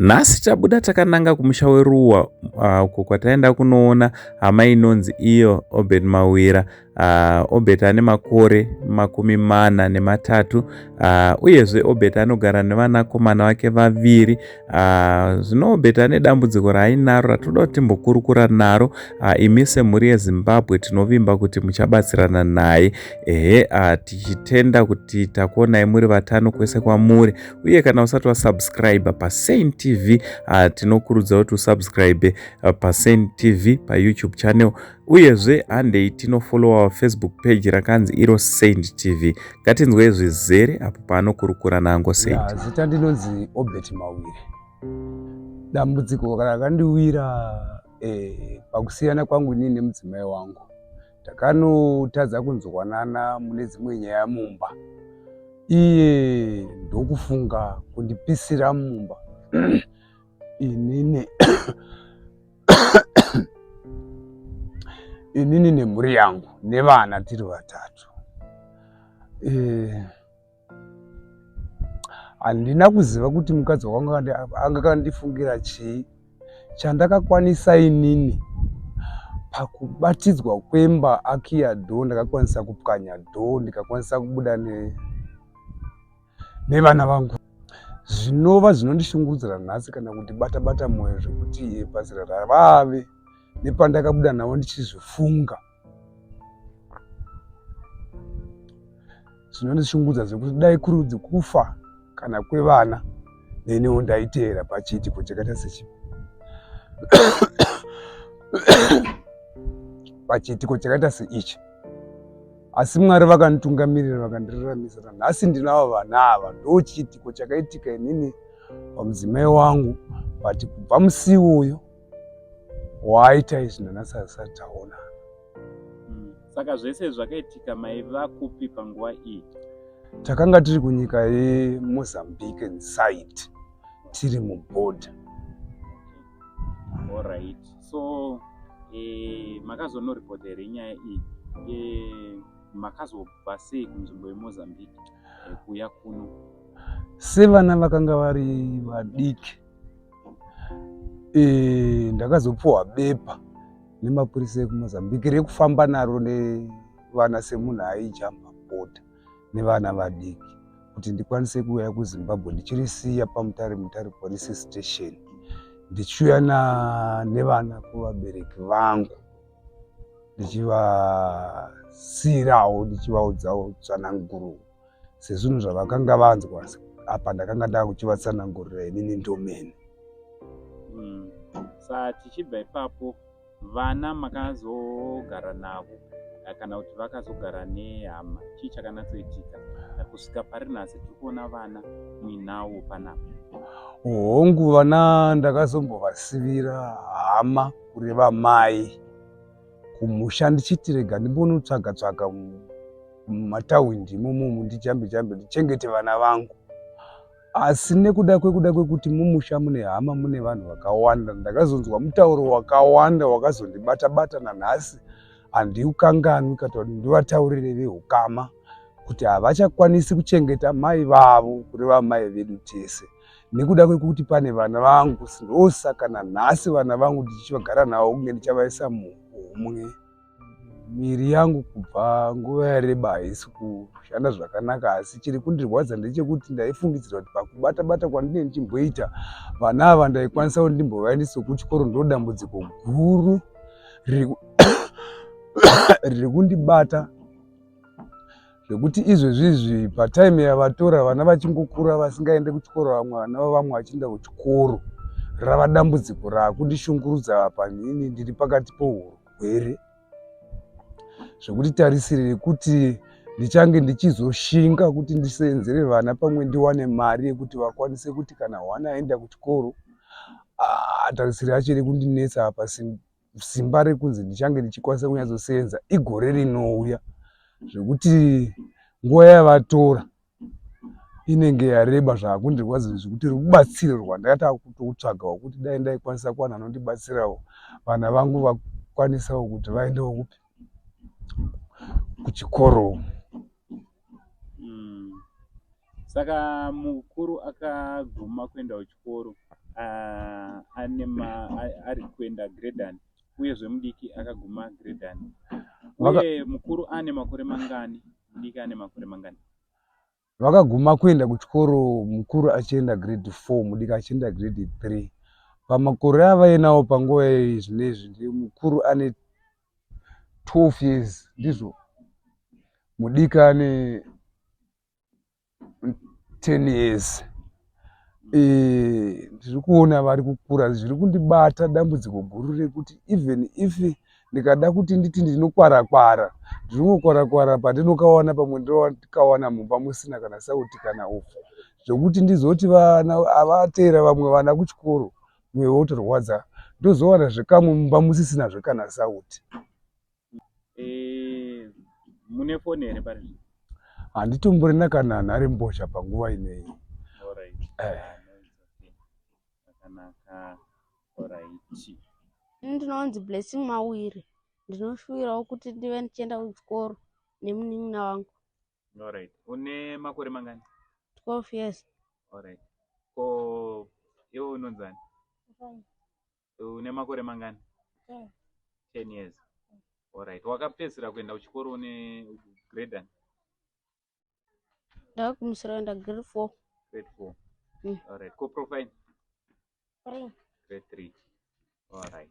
Nhasi tabuda takananga kumusha weRuwa uko kwataenda kunoona hama inonzi iyo Obert Mawira. Obert ane makore 43 uyezve Obert anogara nevanakomana vake vaviri. Zvino Obert ane dambudziko raainaro ratinoda kuti timbokurukura naro. Imi semhuri yeZimbabwe tinovimba kuti muchabatsirana naye. Ehe, tichitenda kuti takuonai muri vatano kwese kwamuri. Uye kana usati wasubscribe paSaint TV, tinokurudzira kuti usubscribe paSaint TV paYouTube channel. Uyezve handei tinofollowa Facebook page rakanzi iro Saint TV. Ngatinzwei zvizere apo paanokurukura naAngo Saint. Zita ndinonzi Obert Mawire. Dambudziko rakandiwira pakusiyana kwangu inini nemudzimai wangu, takanotadza kunzwanana mune dzimwe nyaya mumba. Iye ndokufunga kundipisira mumba inini inini nemhuri yangu nevana tiri vatatu. Handina kuziva kuti mukadzi wangu angakandifungira chii. Chandakakwanisa inini pakubatidzwa kwemba akiya dhoo, ndakakwanisa kupwanya dhoo ndikakwanisa kubuda nevana vangu, zvinova zvinondishungurudzira nhasi kana kuti bata bata mwoyo zvekuti pazera ravave nepandakabuda navo ndichizvifunga zvinondishungurudza zvekuti dai kuri kufa kana kwevana neniwo ndaiteera pachiitiko chakaita sechi pachiitiko chakaita seichi. Asi Mwari vakanditungamirira vakandiraramisa nhasi ndinavo vana ava. Ndo chiitiko chakaitika inini pamudzimai wangu, but kubva musi iwoyo waaita izvi nanhasi asati taonana. Saka zvese zvakaitika maiva kupi panguva iyi? Takanga tiri kunyika yeMozambique side, tiri mubhodha. Alright. So makazonoripota here nyaya iyi? Makazobva sei kunzvimbo yeMozambique kuuya kuno? Sevana vakanga vari vadiki, ndakazopuwa bepa nemapurisa ekuMozambique rekufamba naro nevana semunhu aijamba bhodha nevana vadiki kuti ndikwanise kuuya kuZimbabwe, ndichirisiya paMutare Mutare Police Station, ndichiuya nevana kuvabereki vangu, ndichivasiyirawo, ndichivaudzawo tsananguro sezvinhu zvavakanga vanzwa. Apa ndakanga ndakuchivatsanangurira inini ndomene. Sa tichibva ipapo, vana makazogara navo kana kuti vakazogara nehama? Chii chakanatsoitika kusvika pari nhasi tiri kuona vana muinawo panapa? Hongu, vana ndakazombovasivira hama, kureva mai kumusha, ndichiti rega ndimbonotsvaga tsvaga mumatawindi imomo, ndijambe jambe ndichengete vana vangu. Asi nekuda kwekuda kwekuti mumusha mune hama, mune vanhu vakawanda, ndakazonzwa mutauro wakawanda wakazondibata bata nanhasi handiukanganwi, kana kuti ndivataurire veukama kuti havachakwanisi kuchengeta mai vavo, kureva mai vedu tese, nekuda kwekuti pane vana vangu. Ndosaka nanhasi vana vangu ndichivagara navo kunge ndichavaisa muhomwe. Miri yangu kubva nguva yareba haisi kushanda zvakanaka, asi chiri kundirwadza ndechekuti ndaifungidzira kuti pakubata bata kwandinenge ndichimboita vana ava ndaikwanisa kuti ndimbovaendese kuchikoro. Ndo dambudziko guru riri kundibata, zvekuti izvezvizvi patime yavatora vana vachingokura vasingaende kuchikoro, vamwe vana vavamwe vachienda kuchikoro, rava dambudziko raakundishungurudza. Apa inini ndiri pakati pourwere zvekuti tarisiro yekuti ndichange ndichizoshinga kuti ndisenzere vana pamwe ndiwane mari yekuti vakwanise kuti kana hwana aenda kuchikoro, tarisiro yacho iri kundinetsa. Apa simba rekunzi ndichange ndichikwanisa kunyatsosenza igore rinouya, zvekuti nguva yavatora inenge yareba. Zvaakundirwadza zvekuti rubatsiro rwandakatanga kutotsvaga kuti dai ndaikwanisa kuwana anondibatsirawo vana vangu vakwanisawo kuti vaendewo kupi kuchikoro. Saka mukuru akaguma kuenda kuchikoro. ane ari kuenda grade ani, uyezve mudiki akaguma grade ani, uye mukuru ane makore mangani, mudiki ane makore mangani? Vakaguma kuenda kuchikoro mukuru achienda grade 4, mudiki achienda grade 3. Pamakore avainawo panguva iyi zvinezvi, ndi mukuru ane 12 years, ndizvo, mudiki ane 10 years. Ndiri kuona vari kukura. Zviri kundibata dambudziko guru rekuti even if ndikada kuti nditi ndinokwara kwara, ndinongokwara kwara pandinokawana, pamwe ndikawana mumba musina kana sauti kana upfu, zvokuti ndizoti vana avateera vamwe vana kuchikoro, mwoyo wotorwadza. Ndozowana zvekamwe mumba musisinazve kana sauti. Mune foni here pari zvino? Handitomborina kana nharembozha panguva ineyi. Alright. Eh. Ah, no, it's okay. Zvakanaka. Alright. Ndinonzi Blessing Mawiri. Ndinoshuvirawo kuti ndive ndichienda kuchikoro nemunin'ina wangu. Alright. Une makore mangani? 12 years. Alright. Ko iwe unonzani? Une makore mangani? 10 years. Alright. Wakapedzisira kuenda kuchikoro une grade ani? Ndakagumisira kuenda grade 4. Grade 4. Mm. Alright. Ko Profine? Three. Grade 3. Alright.